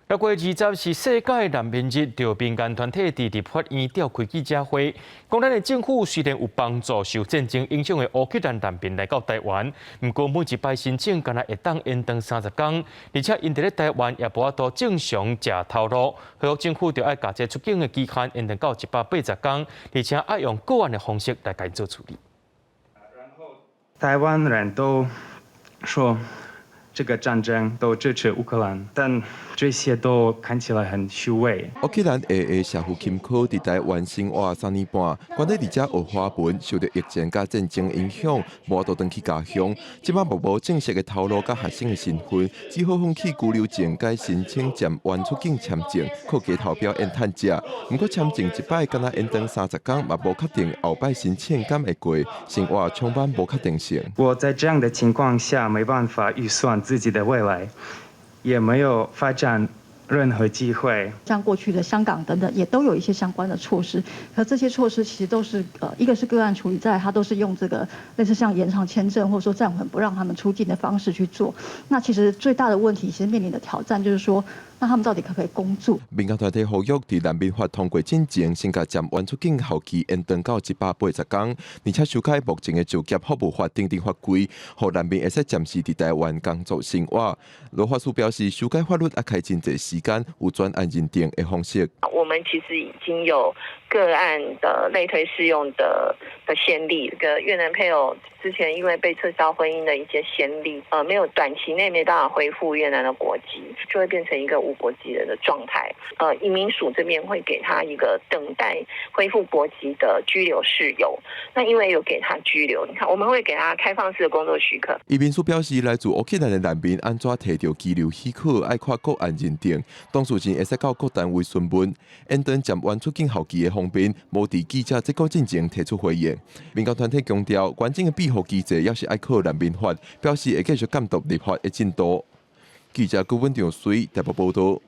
6月20是世界難民日，著民間團體佇立法院召開記者會，講咱的政府雖然有幫助受戰爭影響的烏克蘭難民來到台灣，毋過每一擺申請干焦會當延長30工，而且𪜶佇咧台灣也無法度正常食頭路，所以政府就愛共這出境的期限延長到180工，而且愛用個案的方式來共𪜶做處理。台灣人都說這個戰爭都支持烏克蘭，但這些都看起來很虛偽。烏克蘭裔的舍夫琴科佇台灣生活3年半，關佇佇遮學華文，受著疫情佮戰爭影響，無法度轉去家鄉。這擺無正式的頭路佮學生的身份，只好放棄居留證，改申請暫緩出境簽證，靠街頭表演趁食。毋過簽證一擺干焦延長30工，嘛無確定後擺申請敢會過，生活充滿無確定性。我在這樣的情況下，沒辦法預算自己的未來，也沒有發展任何機會。像過去的香港等等，也都有一些相關的措施。可這些措施其實都是一個是個案處理，再來它都是用這個類似像延長簽證或者說暫緩不讓他們出境的方式去做。那其實最大的問題，其實面臨的挑戰就是說，那他們到底可不可以工作？民間團體呼籲，佇難民法通過進前，先共暫緩出境效期延長到180工，而且修改目前的就業服務法等等法規，予難民會使暫時佇台灣工作生活。羅法師表示，修改法律愛開真濟時間，有專案認定的方式。我們其實已經有個案的類推適用的先例，個越南配偶之前因為被撤銷婚姻的一些先例，沒有短期內沒辦法恢復越南的國籍，就會變成一個無國籍人的狀態。移民署這邊會給他一個等待恢復國籍的居留事由。那因為有給他居留，你看我們會給他開放式的工作許可。移民署表示，來自烏克蘭的難民按怎提著居留許可，愛看個案認定，當事人會使到各單位詢問。延長暫緩出境效期的方面，無佇記者這個進前提出回應。民間團體強調，完整的庇護機制猶是愛靠難民法，表示會繼續監督立法的進度。記者郭文長水台北報道。